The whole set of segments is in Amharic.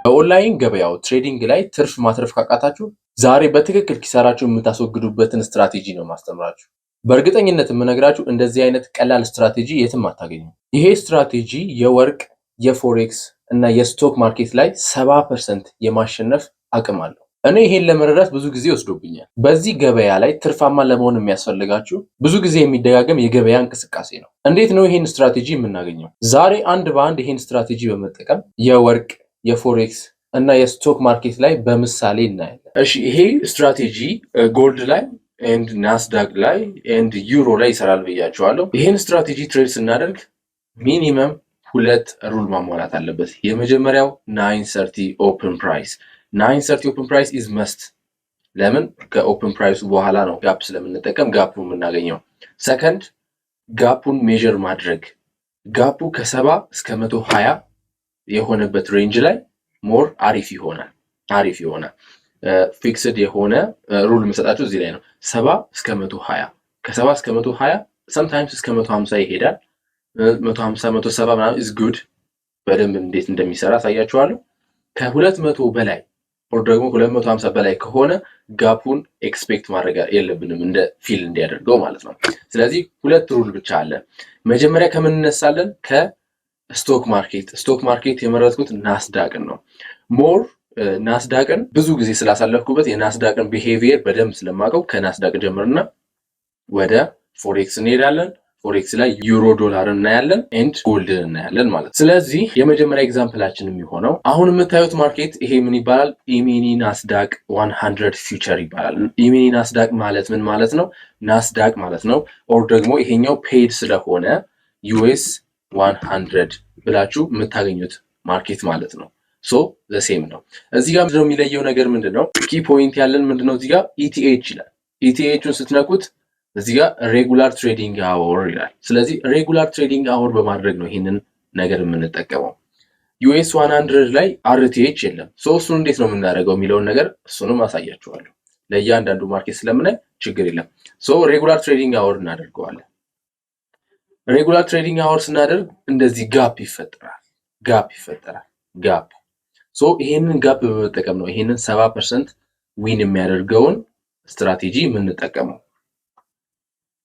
በኦንላይን ገበያው trading ላይ ትርፍ ማትረፍ ካቃታችሁ ዛሬ በትክክል ኪሳራችሁ የምታስወግዱበትን ስትራቴጂ ነው ማስተምራችሁ። በእርግጠኝነት የምነግራችሁ እንደዚህ አይነት ቀላል ስትራቴጂ የትም አታገኙ። ይሄ ስትራቴጂ የወርቅ፣ የ forex እና የ stock market ላይ 70% የማሸነፍ አቅም አለው። እኔ ይሄን ለመረዳት ብዙ ጊዜ ወስዶብኛል። በዚህ ገበያ ላይ ትርፋማ ለመሆን የሚያስፈልጋችሁ ብዙ ጊዜ የሚደጋገም የገበያ እንቅስቃሴ ነው። እንዴት ነው ይሄን ስትራቴጂ የምናገኘው? ዛሬ አንድ በአንድ ይሄን ስትራቴጂ በመጠቀም የወርቅ፣ የ forex እና የ stock market ላይ በምሳሌ እናያለን። እሺ፣ ይሄ strategy gold ላይ and ናስዳቅ ላይ and ዩሮ ላይ ይሰራል ብያችኋለሁ። ይሄን strategy trade ስናደርግ minimum ሁለት rule ማሟላት አለበት። የመጀመሪያው 9:30 open price። 9:30 open price is must። ለምን? ከ open price ኡ በኋላ ነው gap ስለምንጠቀም gap ኡ የምናገኘው። Second፣ gap ኡን measure ማድረግ። Gap ኡ ከ70 እስከ 120 የሆነበት range ላይ more አሪፍ ይሆናል። Fixed የሆነ rule የምሰጣችሁ እዚህ ላይ ነው። 70 እስከ 120፣ ከ70 እስከ 120፣ sometimes እስከ 150 ይሄዳል። 150፣ 170 ምናምን is good። በደንብ እንዴት እንደሚሰራ አሳያችኋለሁ። ከ200 በላይ or ደግሞ 250 በላይ ከሆነ gap ኡን expect ማድረግ የለብንም እንደ fill እንዲያደርገው ማለት ነው። ስለዚህ ሁለት rule ብቻ አለ። መጀመሪያ ከምን እነሳለን? ከ stock market። Stock market የመረጥኩት ናስዳቅን ነው። More ናስዳቅን ብዙ ጊዜ ስላሳለፍኩበት የናስዳቅን behavior በደንብ ስለማውቀው ከናስዳቅ ጀምርና ወደ forex እንሄዳለን። Forex ላይ ዩሮ ዶላር እናያለን and gold ን እናያለን ማለት ነው። ስለዚህ የመጀመሪያ example ኣችን የሚሆነው አሁን የምታዩት market ይሄ ምን ይባላል? E-mini ናስዳቅ 100 future ይባላል። E-mini ናስዳቅ ማለት ምን ማለት ነው? ናስዳቅ ማለት ነው። Or ደግሞ ይሄኛው paid ስለሆነ US 100 ብላችሁ የምታገኙት market ማለት ነው። So the same ነው። እዚህ ጋር ምንድነው የሚለየው ነገር ምንድን ነው? Key point ያለን ምንድነው? እዚህ ጋር ETH ይላል። ETH ኡን ስትነኩት እዚህ ጋር regular trading hour ይላል። ስለዚህ regular trading hour በማድረግ ነው ይህንን ነገር የምንጠቀመው። US 100 ላይ RTH የለም። So እሱን እንዴት ነው የምናደርገው የሚለውን ነገር እሱንም አሳያችኋለሁ። ለእያንዳንዱ market ስለምናይ ችግር የለም። So regular trading hour እናደርገዋለን። Regular trading hour ስናደርግ እንደዚህ gap ይፈጠራል። Gap ይፈጠራል። Gap፣ so ይሄንን gap በመጠቀም ነው ይሄንን 70% win የሚያደርገውን ስትራቴጂ የምንጠቀመው።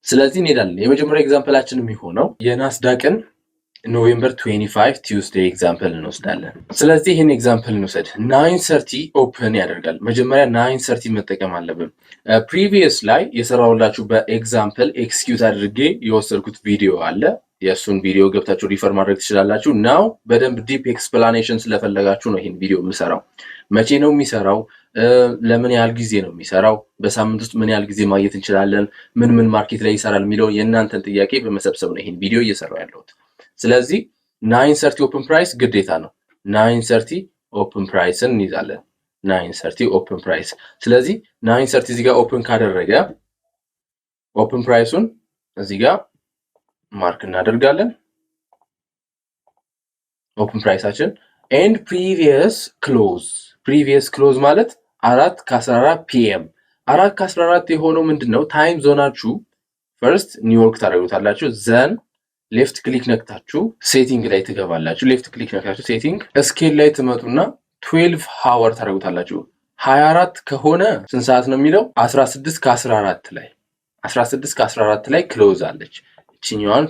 ስለዚህ እንሄዳለን። የመጀመሪያ example ኣችን የሚሆነው የናስዳቅን November 25 Tuesday example እንወስዳለን። ስለዚህ ይህን example እንውሰድ። 9:30 open ያደርጋል። መጀመሪያ 9:30 መጠቀም አለብን። Previous ላይ የሰራሁላችሁ በ example execute አድርጌ የወሰድኩት ቪዲዮ አለ። የእሱን ቪዲዮ ገብታችሁ refer ማድረግ ትችላላችሁ። Now በደንብ deep explanation ስለፈለጋችሁ ነው ይህን ቪዲዮ የምሰራው። መቼ ነው የሚሰራው? ለምን ያህል ጊዜ ነው የሚሰራው? በሳምንት ውስጥ ምን ያህል ጊዜ ማግኘት እንችላለን? ምን ምን market ላይ ይሰራል የሚለውን የእናንተን ጥያቄ በመሰብሰብ ነው ይህን ቪዲዮ እየሰራሁ ያለሁት። ስለዚህ 9:30 open price ግዴታ ነው። 9:30 open price ን እንይዛለን። 9:30 open price። ስለዚህ 9:30 እዚህ ጋር open ካደረገ open price ኡን እዚህ ጋር mark እናደርጋለን። Open price ኣችን and previous close። Previous close ማለት 4:14 PM። 4:14 የሆነው ምንድን ነው? Time zone ኣችሁ first ኒውዮርክ ታደርጉታላችሁ። Then left click ነክታችሁ setting ላይ ትገባላችሁ። Left click ነክታችሁ setting scale ላይ ትመጡና 12 hour ታደርጉታላችሁ። 24 ከሆነ ስንት ሰዓት ነው የሚለው? 16 ከ14 ላይ፣ 16 ከ14 ላይ close አለች። እችኛዋን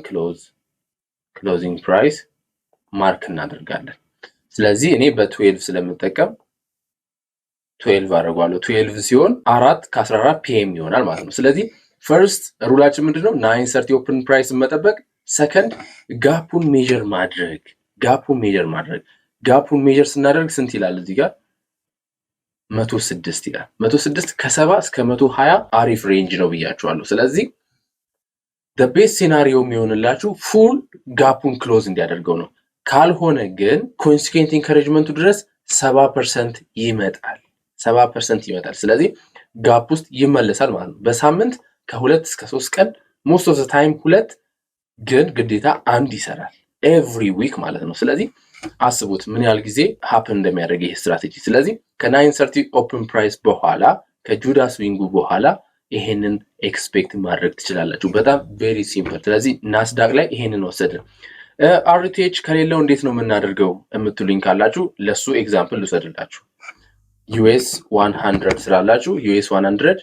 closing price mark እናደርጋለን። ስለዚህ እኔ በ12 ስለምጠቀም 12 አደርገዋለሁ። 12 ሲሆን 4:14 PM ይሆናል ማለት ነው። ስለዚህ first rule ኣችን ምንድን ነው? 9:30 open price መጠበቅ። Second፣ gap ኡን measure ማድረግ። Gap ኡን measure ማድረግ። Gap ኡን measure ስናደርግ ስንት ይላል እዚህ ጋር? 106 ይላል። 106 ከ70 እስከ 120 አሪፍ range ነው ብያችኋለሁ። ስለዚህ best scenario የሚሆንላችሁ full gap ኡን close እንዲያደርገው ነው። ካልሆነ ግን consequent encouragement ኡ ድረስ 70% ይመጣል። 70% ይመጣል። ስለዚህ gap ውስጥ ይመለሳል ማለት ነው። በሳምንት ከ2 እስከ 3 ቀን፣ most of the time ሁለት፣ ግን ግዴታ አንድ ይሰራል every week ማለት ነው። ስለዚህ አስቡት ምን ያህል ጊዜ happen እንደሚያደርግ ይህ ስትራቴጂ። ስለዚህ ከ 9:30 open price በኋላ፣ ከ Judas swing ኡ በኋላ ይሄንን expect ማድረግ ትችላላችሁ። በጣም very simple። ስለዚህ ናስዳቅ ላይ ይሄንን ወሰድን። RTH ከሌለው እንዴት ነው የምናደርገው የምትሉኝ ካላችሁ ለሱ example ልውሰድላችሁ። US 100 ስላላችሁ US 100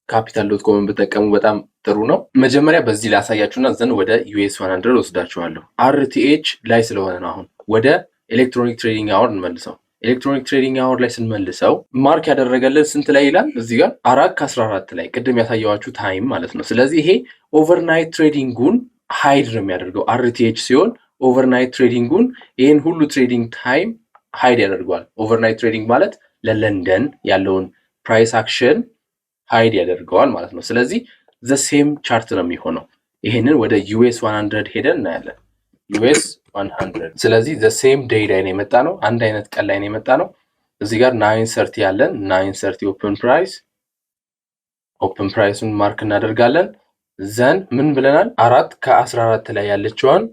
Capital.com ን ብትጠቀሙ በጣም ጥሩ ነው። መጀመሪያ በዚህ ላሳያችሁና then ወደ US 100 ወስዳችኋለሁ። RTH ላይ ስለሆነ ነው። አሁን ወደ electronic trading hour እንመልሰው። Electronic trading hour ላይ ስንመልሰው mark ያደረገልን ስንት ላይ ይላል? እዚህ ጋር 4:14 ላይ፣ ቅድም ያሳየኋችሁ time ማለት ነው። ስለዚህ ይሄ overnight trading ኡን hide ነው የሚያደርገው። RTH ሲሆን overnight trading ኡን፣ ይህን ሁሉ trading time hide ያደርገዋል። Overnight trading ማለት ለለንደን ያለውን price action hide ያደርገዋል ማለት ነው። ስለዚህ the same chart ነው የሚሆነው። ይሄንን ወደ US 100 ሄደን እናያለን። US 100፣ ስለዚህ the same day ላይ ነው የመጣነው። አንድ አይነት ቀን ላይ ነው የመጣነው። እዚህ ጋር 9:30 ያለን፣ 9:30 open price፣ open price ኡን mark እናደርጋለን። Then ምን ብለናል? 4:14 ላይ ያለችዋን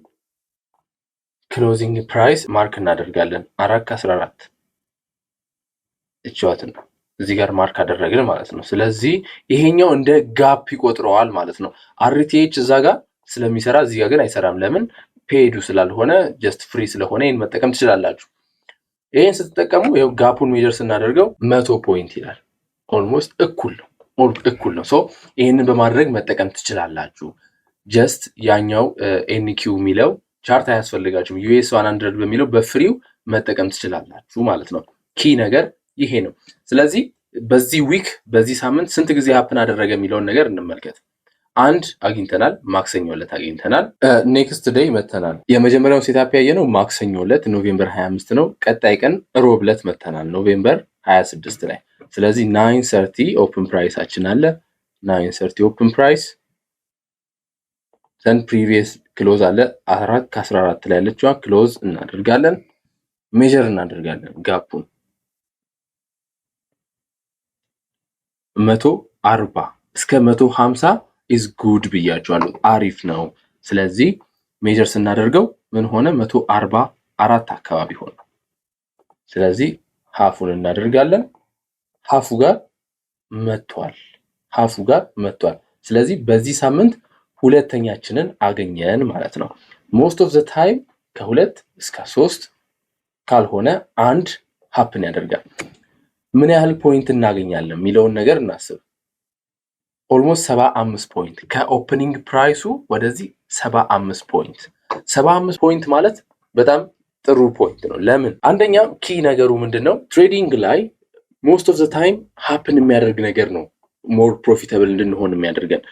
closing price mark እናደርጋለን። 4:14 እችዋትን ነው እዚህ ጋር mark አደረግን ማለት ነው። ስለዚህ ይሄኛው እንደ gap ይቆጥረዋል ማለት ነው። RTH እዛ ጋር ስለሚሰራ እዚህ ጋር ግን አይሰራም። ለምን? Paid ኡ ስላልሆነ፣ just free ስለሆነ ይህን መጠቀም ትችላላችሁ። ይህን ስትጠቀሙ ይኸው gap ኡን measure ስናደርገው 100 point ይላል። Almost እኩል ነው፣ እኩል ነው። So ይህንን በማድረግ መጠቀም ትችላላችሁ። Just ያኛው NQ የሚለው chart አያስፈልጋችሁም። US 100 በሚለው በ free ው መጠቀም ትችላላችሁ ማለት ነው። Key ነገር ይሄ ነው። ስለዚህ በዚህ week፣ በዚህ ሳምንት ስንት ጊዜ happen አደረገ የሚለውን ነገር እንመልከት። አንድ አግኝተናል፣ ማክሰኞ ዕለት አግኝተናል። Next day መተናል። የመጀመሪያውን setup ያየነው ማክሰኞ ዕለት November 25 ነው። ቀጣይ ቀን ሮብ ዕለት መተናል፣ November 26 ላይ። ስለዚህ 9:30 open price ኣችን አለ። 9:30 open price፣ then previous close አለ። 4:14 ላይ ያለችዋ close እናደርጋለን፣ measure እናደርጋለን gap ኡን፣ 140 እስከ 150 is good ብያቸዋለሁ። አሪፍ ነው። ስለዚህ measure ስናደርገው ምን ሆነ? 144 አካባቢ ሆነ። ስለዚህ half ኡን እናደርጋለን። Half ኡ ጋር መቷል። Half ኡ ጋር መቷል። ስለዚህ በዚህ ሳምንት ሁለተኛችንን አገኘን ማለት ነው። Most of the time ከሁለት እስከ ሶስት ካልሆነ አንድ happen ያደርጋል። ምን ያህል point እናገኛለን የሚለውን ነገር እናስብ። Almost 75 point፣ ከ opening price ኡ ወደዚህ 75 point። 75 point ማለት በጣም ጥሩ point ነው። ለምን? አንደኛ key ነገሩ ምንድን ነው? Trading ላይ most of the time happen የሚያደርግ ነገር ነው more profitable እንድንሆን የሚያደርገን።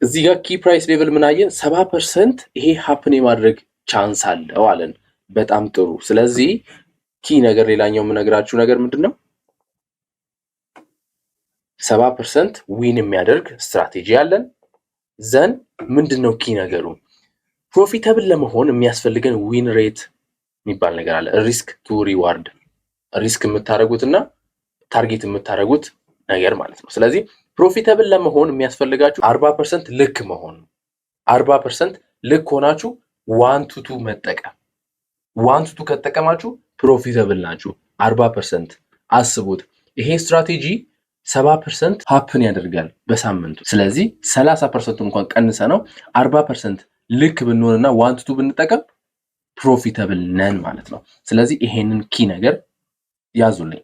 እዚህ ጋር key price level ምን አየን? 70% ይሄ happen የማድረግ chance አለው አለን። በጣም ጥሩ። ስለዚህ key ነገር ሌላኛው የምነግራችሁ ነገር ምንድን ነው? 70% win የሚያደርግ ስትራቴጂ አለን። Then ምንድን ነው key ነገሩ? Profitable ለመሆን የሚያስፈልገን win rate የሚባል ነገር አለ። Risk to reward፣ risk የምታደርጉት እና target የምታደርጉት ነገር ማለት ነው። ስለዚህ profitable ለመሆን የሚያስፈልጋችሁ 40% ልክ መሆን ነው። 40% ልክ ሆናችሁ one to two መጠቀም። One to two ከተጠቀማችሁ profitable ናችሁ። 40% አስቡት። ይሄ ስትራቴጂ 70% happen ያደርጋል በሳምንቱ። ስለዚህ 30% ኡን እንኳን ቀንሰን ነው 40% ልክ ብንሆንና one to two ብንጠቀም profitable ነን ማለት ነው። ስለዚህ ይሄንን key ነገር ያዙልኝ።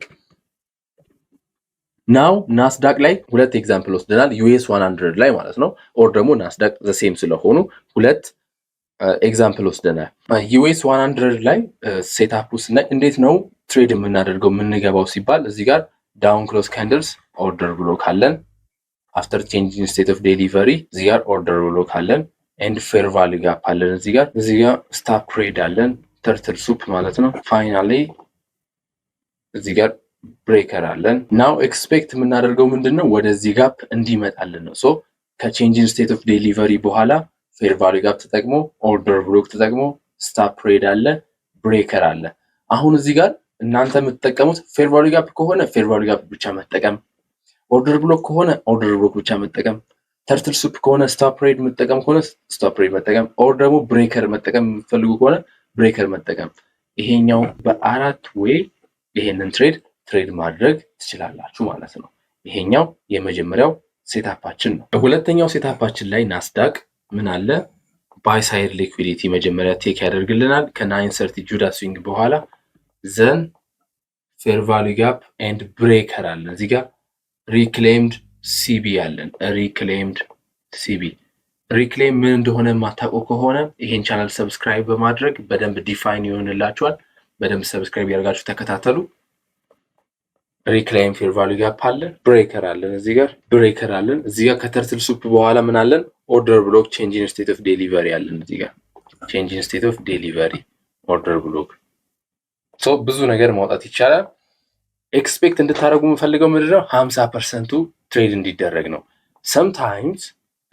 Now ናስዳቅ ላይ ሁለት example ወስደናል። US 100 ላይ ማለት ነው። Or ደግሞ ናስዳቅ the same ስለሆኑ ሁለት example ወስደናል። US 100 ላይ setup ስናይ እንዴት ነው trade የምናደርገው፣ የምንገባው ሲባል እዚህ ጋር down close candles order block አለን። After change in state of delivery እዚህ ጋር order block አለን። And fair value gap አለን። እዚህ ጋር stop raid አለን፣ turtle soup ማለት ነው። Finally እዚህ ጋር breaker አለን። Now expect የምናደርገው ምንድን ነው? ወደዚህ gap እንዲመጣልን ነው። So ከ change in state of delivery በኋላ fair value gap ተጠቅሞ፣ order block ተጠቅሞ፣ stop raid አለ፣ breaker አለ። አሁን እዚህ ጋር እናንተ የምትጠቀሙት fair value gap ከሆነ fair value gap ብቻ መጠቀም፣ order block ከሆነ order block ብቻ መጠቀም፣ turtle soup ከሆነ፣ stop raid መጠቀም ከሆነ stop raid መጠቀም፣ or ደግሞ breaker መጠቀም የምትፈልጉ ከሆነ breaker መጠቀም። ይሄኛው በአራት way ይሄንን trade ማድረግ ትችላላችሁ ማለት ነው። ይሄኛው የመጀመሪያው setup ኣችን ነው። ሁለተኛው setup ኣችን ላይ ናስዳቅ ምን አለ? Buy side liquidity መጀመሪያ take ያደርግልናል ከ 9:30 Judas swing በኋላ። Then fair value gap and breaker አለን። እዚህ ጋር reclaimed CB አለን። Reclaimed CB፣ reclaim ምን እንደሆነ የማታውቁ ከሆነ ይሄን channel subscribe በማድረግ በደንብ define ይሆንላችኋል። በደንብ subscribe ያደርጋችሁ ተከታተሉ። Reclaim fair value gap አለን፣ breaker አለን፣ እዚህ ጋር breaker አለን። እዚህ ጋር ከ turtle soup በኋላ ምን አለን? Order block change in state of delivery አለን። እዚህ ጋር change in state of delivery order block። So ብዙ ነገር ማውጣት ይቻላል። Expect እንድታደርጉ የምፈልገው ምንድነው? 50% ኡ trade እንዲደረግ ነው። Sometimes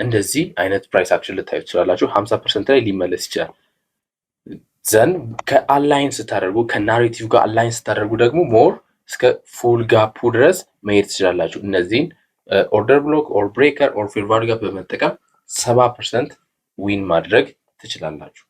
እንደዚህ አይነት price action ልታዩ ትችላላችሁ። 50% ላይ ሊመለስ ይችላል። Then ከ align ስታደርጉ፣ ከ narrative ጋር align ስታደርጉ ደግሞ more እስከ full gap ኡ ድረስ መሄድ ትችላላችሁ። እነዚህን order block or breaker or fair value gap በመጠቀም 70% win ማድረግ ትችላላችሁ።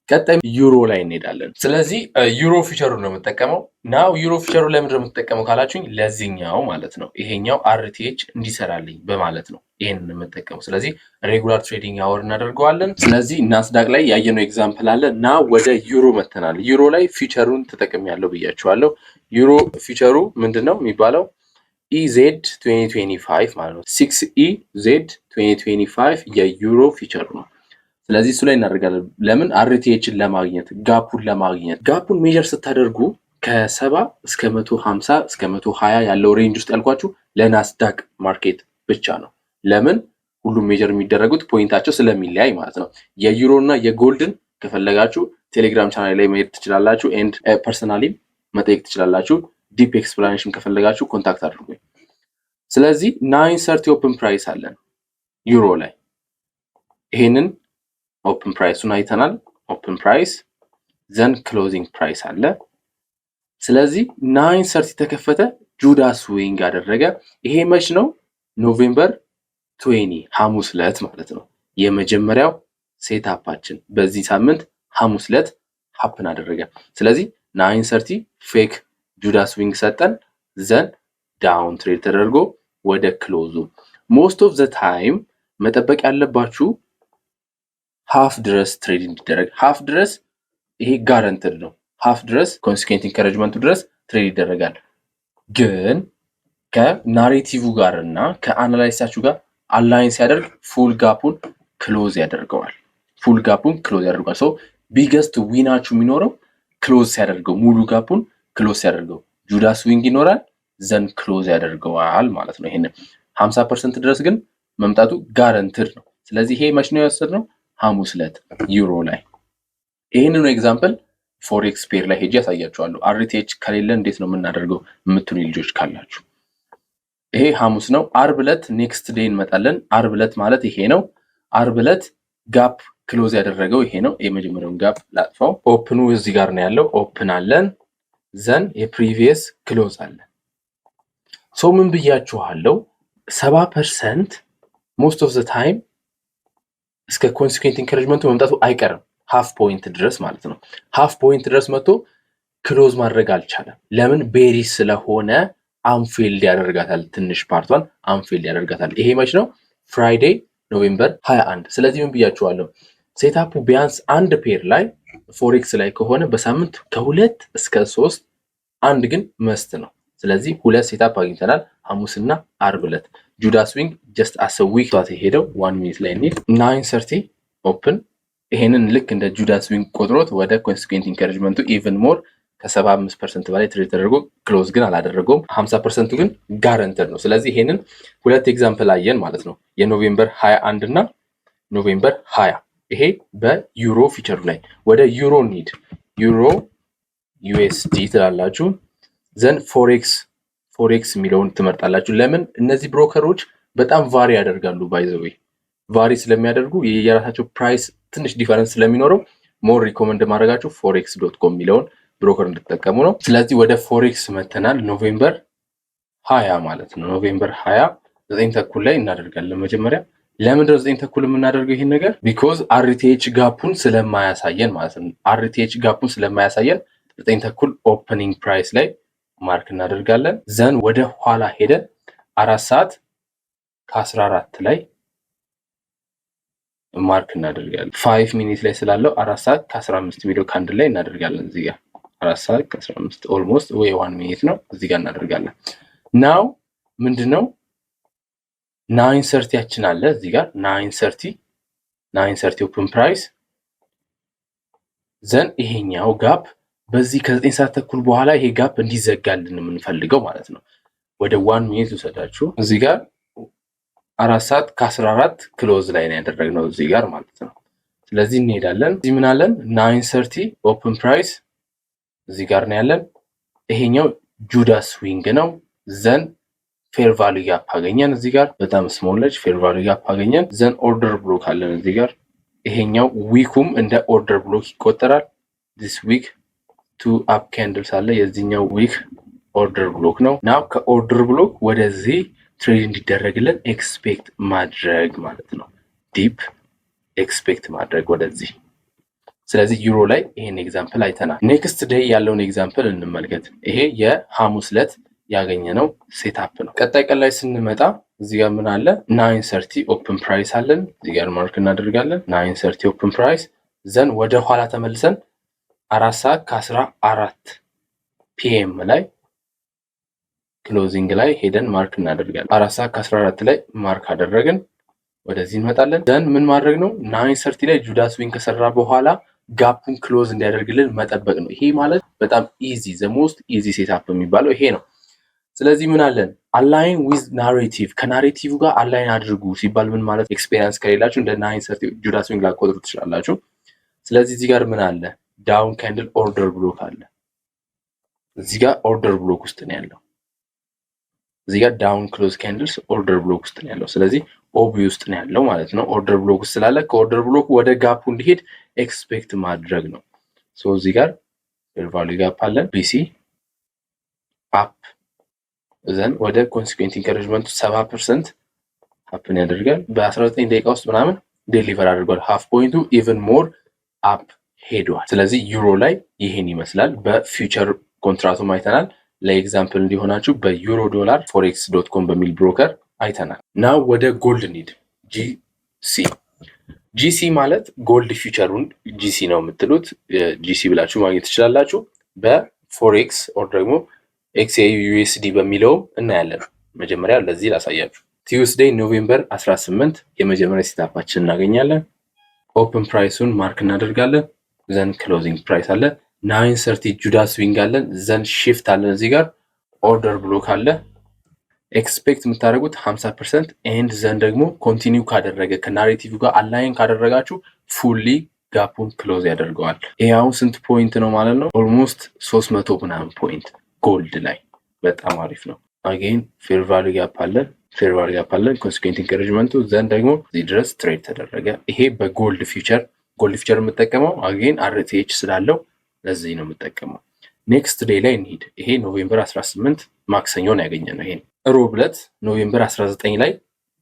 ቀጣይ ዩሮ ላይ እንሄዳለን። ስለዚህ ዩሮ future ኡ ነው የምጠቀመው። Now ዩሮ future ኡ ለምንድን ነው የምትጠቀመው ካላችሁኝ ለዚህኛው ማለት ነው። ይሄኛው RTH እንዲሰራልኝ በማለት ነው ይሄንን የምጠቀመው። ስለዚህ regular trading hour እናደርገዋለን። ስለዚህ ናስዳቅ ላይ ያየነው example አለ። Now ወደ ዩሮ መተናል። ዩሮ ላይ future ኡን ተጠቅሜያለሁ ብያችኋለሁ። ዩሮ future ኡ ምንድን ነው የሚባለው? EZ 2025 ማለት ነው። 6 EZ 2025 የዩሮ future ኡ ነው። ስለዚህ እሱ ላይ እናደርጋለን። ለምን? RTH ን ለማግኘት፣ gap ኡን ለማግኘት። Gap ኡን measure ስታደርጉ ከ70 እስከ 150 እስከ 120 ያለው range ውስጥ ያልኳችሁ ለናስዳቅ market ብቻ ነው። ለምን? ሁሉም measure የሚደረጉት point ኣቸው ስለሚለያይ ማለት ነው። የዩሮ እና የ gold ን ከፈለጋችሁ ቴሌግራም ቻናል ላይ መሄድ ትችላላችሁ። And personally ም መጠየቅ ትችላላችሁ። Deep explanation ከፈለጋችሁ contact አድርጉኝ። ስለዚህ 9:30 open price አለን ዩሮ ላይ። ይሄንን open price ኡን አይተናል። Open price, then closing price አለ። ስለዚህ 9:30 ተከፈተ፣ Judas swing አደረገ። ይሄ መች ነው? November 20 ሐሙስ ዕለት ማለት ነው። የመጀመሪያው setup ኣችን በዚህ ሳምንት ሐሙስ ዕለት happen አደረገ። ስለዚህ 9:30 fake Judas swing ሰጠን፣ then down trade ተደርጎ ወደ close ኡ። Most of the time መጠበቅ ያለባችሁ half ድረስ trade እንዲደረግ፣ half ድረስ ይሄ guaranteed ነው። Half ድረስ consequent encouragement ኡ ድረስ trade ይደረጋል። ግን ከ narrative ጋር እና ከ analysis ኣችሁ ጋር align ሲያደርግ full gap ኡን close ያደርገዋል። Full gap ኡን close ያደርገዋል። So biggest win ኣችሁ የሚኖረው close ሲያደርገው፣ ሙሉ gap ኡን close ሲያደርገው Judas swing ይኖራል፣ then close ያደርገዋል ማለት ነው። ይሄንን 50% ድረስ ግን መምጣቱ guaranteed ነው። ስለዚህ ይሄ መች ነው የወሰድነው? ሐሙስ ዕለት ዩሮ ላይ። ይህንኑ example forex pair ላይ ሄጄ ያሳያችኋለሁ። RTH ከሌለ እንዴት ነው የምናደርገው የምትሉ ልጆች ካላችሁ ይሄ ሐሙስ ነው። አርብ ዕለት next day እንመጣለን። አርብ ዕለት ማለት ይሄ ነው። አርብ ዕለት gap close ያደረገው ይሄ ነው። የመጀመሪያውን gap ላጥፋው። Open ኡ እዚህ ጋር ነው ያለው። Open አለን፣ then የ previous close አለ። So ምን ብያችኋለሁ? 70% most of the time እስከ consequent encouragement ኡ መምጣቱ አይቀርም። Half point ድረስ ማለት ነው። Half point ድረስ መጥቶ close ማድረግ አልቻለም። ለምን? Bearish ስለሆነ unfilled ያደርጋታል። ትንሽ part ኧን unfilled ያደርጋታል። ይሄ መች ነው? Friday, November 21። ስለዚህ ምን ብያችኋለሁ? Setup ኡ ቢያንስ አንድ pair ላይ፣ forex ላይ ከሆነ በሳምንት ከሁለት እስከ ሶስት፣ አንድ ግን must ነው። ስለዚህ ሁለት setup አግኝተናል፣ ሐሙስና አርብ ዕለት። Judas swing just as a wick የሄደው 1 minute ላይ እንሂድ። 9:30 open ይሄንን ልክ እንደ Judas swing ቆጥሮት ወደ consequent encouragement ኡ even more ከ75% በላይ trade ተደርጎ close ግን አላደረገውም። 50% ኡ ግን guaranteed ነው። ስለዚህ ይሄንን ሁለት example አየን ማለት ነው። የ November 21 እና November 20። ይሄ በዩሮ future ኡ ላይ። ወደ ዩሮ እንሂድ። ዩሮ USD ትላላችሁ፣ then forex የሚለውን ትመርጣላችሁ። ለምን? እነዚህ broker ኦች በጣም vary ያደርጋሉ። By the way, vary ስለሚያደርጉ የራሳቸው price ትንሽ difference ስለሚኖረው more recommend ማድረጋችሁ forex.com የሚለውን broker እንድትጠቀሙ ነው። ስለዚህ ወደ forex መተናል። November 20 ማለት ነው። November 20 9:30 ላይ እናደርጋለን። መጀመሪያ ለምንድነው 9:30 የምናደርገው ይሄን ነገር? Because RTH gap ኡን ስለማያሳየን ማለት ነው። RTH gap ኡን ስለማያሳየን 9:30 opening price ላይ mark እናደርጋለን። Then ወደ ኋላ ሄደን 4 ሰዓት ከ14 ላይ Mark እናደርጋለን። 5 minute ላይ ስላለው 4 ሰዓት ከ15 የሚለው candle ላይ እናደርጋለን። እዚህ ጋር 4 ሰዓት ከ15 almost ወይ 1 minute ነው፣ እዚህ ጋር እናደርጋለን። Now ምንድነው? 9:30 ያችን አለ እዚህ ጋር 9:30፣ 9:30 open price፣ then ይሄኛው gap በዚህ ከ9 ሰዓት ተኩል በኋላ ይሄ gap እንዲዘጋልን የምንፈልገው ማለት ነው። ወደ 1 minute ውሰዳችሁ። እዚህ ጋር 4 ሰዓት ከ14 close ላይ ነው ያደረግነው እዚህ ጋር ማለት ነው። ስለዚህ እንሄዳለን። እዚህ ምን አለን? 9:30 open price እዚህ ጋር ነው ያለን። ይሄኛው Judas swing ነው። Then fair value gap አገኘን እዚህ ጋር፣ በጣም small ነች። Fair value gap አገኘን። Then order block አለን እዚህ ጋር። ይሄኛው wick ኡም እንደ order block ይቆጠራል። This wick two up candles አለ። የዚህኛው wick order block ነው። Now ከ order block ወደዚህ trade እንዲደረግልን expect ማድረግ ማለት ነው። Dip expect ማድረግ ወደዚህ። ስለዚህ ዩሮ ላይ ይሄን example አይተናል። Next day ያለውን example እንመልከት። ይሄ የሐሙስ ዕለት ያገኘነው setup ነው። ቀጣይ ቀን ላይ ስንመጣ እዚህ ጋር ምን አለ? 9:30 open price አለን። እዚህ ጋር mark እናደርጋለን። 9:30 open price፣ then ወደ ኋላ ተመልሰን 4 ሰዓት ከ14 PM ላይ closing ላይ ሄደን mark እናደርጋለን። 4 ሰዓት ከ14 ላይ mark አደረግን። ወደዚህ እንመጣለን። Then ምን ማድረግ ነው? 9:30 ላይ Judas swing ከሰራ በኋላ gap ኡን close እንዲያደርግልን መጠበቅ ነው። ይሄ ማለት በጣም easy፣ the most easy setup የሚባለው ይሄ ነው። ስለዚህ ምን አለን? Align with narrative፣ ከ narrative ጋር align አድርጉ ሲባል ምን ማለት? Experience ከሌላችሁ እንደ 9:30 Judas swing ላትቆጥሩ ትችላላችሁ። ስለዚህ እዚህ ጋር ምን አለ? Down candle order block አለ። እዚህ ጋር order block ውስጥ ነው ያለው። እዚህ ጋር down close candles order block ውስጥ ነው ያለው። ስለዚህ OB ውስጥ ነው ያለው ማለት ነው። Order block ውስጥ ስላለ ከ order block ወደ gap ኡ እንዲሄድ expect ማድረግ ነው። So እዚህ ጋር fair value gap አለን፣ BISI up፣ then ወደ consequent encouragement ኡ 70% happen ያደርጋል። በ19 ደቂቃ ውስጥ ምናምን deliver አድርጓል። Half point ኡ even more up ሄዷል። ስለዚህ ዩሮ ላይ ይህን ይመስላል። በ future ኮንትራቱም አይተናል። ለ example እንዲሆናችሁ በ euro dollar forex.com በሚል broker አይተናል። Now ወደ gold እንሂድ። GC፣ GC ማለት gold future ኡን GC ነው የምትሉት። GC ብላችሁ ማግኘት ትችላላችሁ። በ forex or ደግሞ XAUUSD በሚለውም እናያለን። መጀመሪያ ለዚህ ላሳያችሁ። Tuesday November 18 የመጀመሪያ setup ኣችን እናገኛለን። Open price ኡን mark እናደርጋለን። Then closing price አለ። 9:30 Judas swing አለን። Then shift አለን። እዚህ ጋር order block አለ። Expect የምታደርጉት 50% and then ደግሞ continue ካደረገ፣ ከ narrative ጋር align ካደረጋችሁ fully gap ኡን close ያደርገዋል። ይሄ አሁን ስንት point ነው ማለት ነው? Almost 300 ምናምን point gold ላይ፣ በጣም አሪፍ ነው። Again fair value gap አለን፣ fair value gap አለን። Consequent encouragement ኡ then ደግሞ እዚህ ድረስ trade ተደረገ። ይሄ በ gold future። Gold future የምጠቀመው again RTH ስላለው ለዚህ ነው የምጠቀመው። Next day ላይ እንሂድ። ይሄ November 18 ማክሰኞን ያገኘ ነው። ይሄ ሮብ ዕለት November 19 ላይ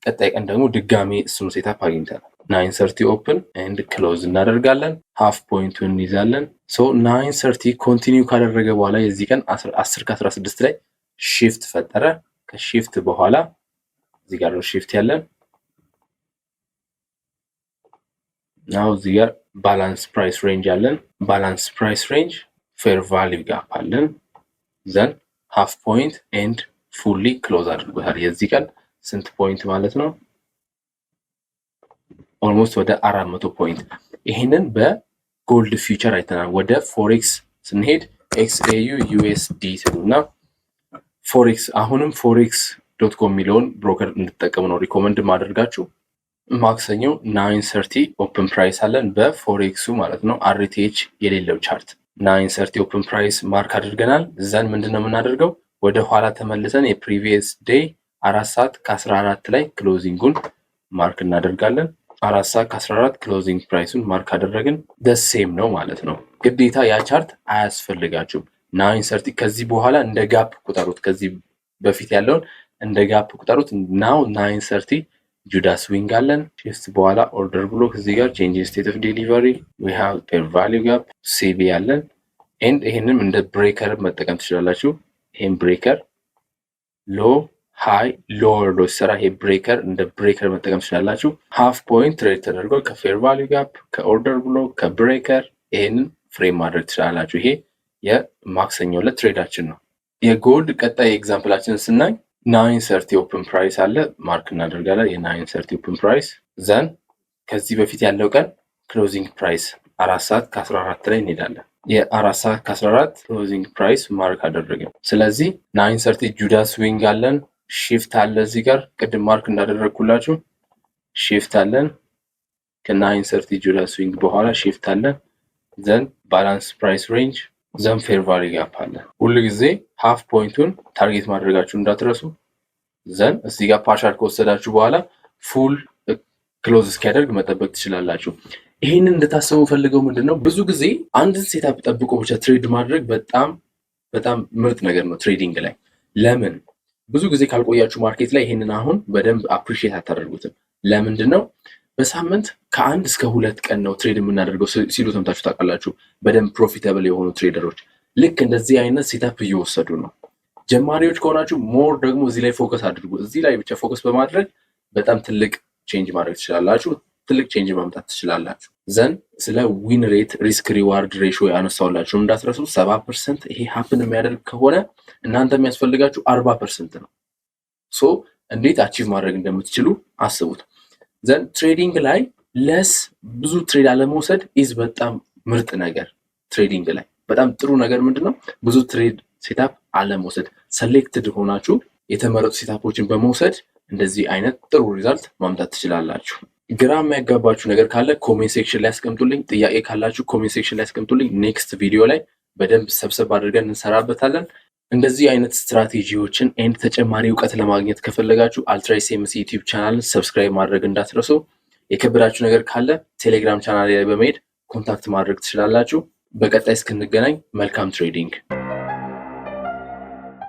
ቀጣይ ቀን ደግሞ ድጋሜ እሱን setup አግኝተናል። 9:30 open and close እናደርጋለን። Half point ኡን እንይዛለን። So 9:30 continue ካደረገ በኋላ የዚህ ቀን 10 ከ16 ላይ shift ፈጠረ። ከ shift በኋላ እዚህ ጋር ነው shift ያለን። Now እዚህ ጋር balance price range አለን። Balance price range፣ fair value gap አለን። Then half point and fully close አድርጎታል። የዚህ ቀን ስንት point ማለት ነው? Almost ወደ 400 point። ይህንን በ gold future አይተናል። ወደ forex ስንሄድ XAUUSD ትሉና forex፣ አሁንም forex.com የሚለውን broker እንድጠቀሙ ነው recommend ማደርጋችሁ። ማክሰኞ 9:30 open price አለን በ forex ኡ ማለት ነው። RTH የሌለው chart 9:30 open price mark አድርገናል። Then ምንድን ነው የምናደርገው? ወደ ኋላ ተመልሰን የ previous day 4 ሰዓት ከ14 ላይ closing ኡን mark እናደርጋለን። 4 ሰዓት ከ14 closing price ኡን mark አደረግን። The same ነው ማለት ነው። ግዴታ ያ chart አያስፈልጋችሁም። 9:30 ከዚህ በኋላ እንደ gap ቁጠሩት። ከዚህ በፊት ያለውን እንደ gap ቁጠሩት። Now 9:30 Judas swing አለን። Shift በኋላ order block እዚህ ጋር፣ change state of delivery፣ we have fair value gap፣ SIBI አለን። And ይሄንም እንደ breaker መጠቀም ትችላላችሁ። ይሄን breaker፣ low፣ High lower low ሲሰራ ይሄ breaker እንደ breaker መጠቀም ትችላላችሁ። Half point trade ተደርጓል ከ fair value gap፣ ከ order block፣ ከ breaker ይሄንን frame ማድረግ ትችላላችሁ። ይሄ የማክሰኞ ዕለት trade ኣችን ነው። የ gold ቀጣይ example ኣችንን ስናይ 9:30 open price አለ፣ mark እናደርጋለን። የ 9:30 open price፣ then ከዚህ በፊት ያለው ቀን closing price 4 ሰዓት ከ14 ላይ እንሄዳለን። የ4 ሰዓት ከ14 closing price mark አደረግን። ስለዚህ 9:30 Judas swing አለን፣ shift አለ እዚህ ጋር ቅድም mark እንዳደረግኩላችሁ shift አለን። ከ 9:30 Judas swing በኋላ shift አለን። Then balance price range፣ then fair value gap አለ። ሁሉ ጊዜ half point ኡን target ማድረጋችሁ እንዳትረሱ። Then እዚህ ጋር partial ከወሰዳችሁ በኋላ full close እስኪያደርግ መጠበቅ ትችላላችሁ። ይህንን እንድታስቡ ፈልገው ምንድን ነው፣ ብዙ ጊዜ አንድን setup ጠብቆ ብቻ trade ማድረግ በጣም በጣም ምርጥ ነገር ነው trading ላይ። ለምን? ብዙ ጊዜ ካልቆያችሁ market ላይ ይህንን አሁን በደንብ appreciate አታደርጉትም። ለምንድን ነው? በሳምንት ከ1 እስከ 2 ቀን ነው trade የምናደርገው ሲሉ ሰምታችሁ ታውቃላችሁ። በደንብ profitable የሆኑ trader ኦች ልክ እንደዚህ አይነት setup እየወሰዱ ነው። ጀማሪዎች ከሆናችሁ more ደግሞ እዚህ ላይ focus አድርጉ። እዚህ ላይ ብቻ focus በማድረግ በጣም ትልቅ change ማድረግ ትችላላችሁ። ትልቅ change ማምጣት ትችላላችሁ። Then ስለ win rate risk reward ratio ያነሳውላችሁ እንዳትረሱ። 70% ይሄ happen የሚያደርግ ከሆነ እናንተ የሚያስፈልጋችሁ 40% ነው። So እንዴት achieve ማድረግ እንደምትችሉ አስቡት። Then trading ላይ less ብዙ trade አለመውሰድ is በጣም ምርጥ ነገር። Trading ላይ በጣም ጥሩ ነገር ምንድን ነው? ብዙ trade setup አለመውሰድ። Selected ሆናችሁ የተመረጡ setup ኦችን በመውሰድ እንደዚህ አይነት ጥሩ result ማምጣት ትችላላችሁ። ግራ የሚያጋባችሁ ነገር ካለ comment section ላይ አስቀምጡልኝ። ጥያቄ ካላችሁ comment section ላይ አስቀምጡልኝ። Next ቪዲዮ ላይ በደንብ ሰብሰብ አድርገን እንሰራበታለን። እንደዚህ አይነት strategy ዎችን and ተጨማሪ እውቀት ለማግኘት ከፈለጋችሁ አልትራ SMC YouTube channel ን subscribe ማድረግ እንዳትረሱ። የከበዳችሁ ነገር ካለ ቴሌግራም ቻናል ላይ በመሄድ contact ማድረግ ትችላላችሁ። በቀጣይ እስክንገናኝ መልካም trading።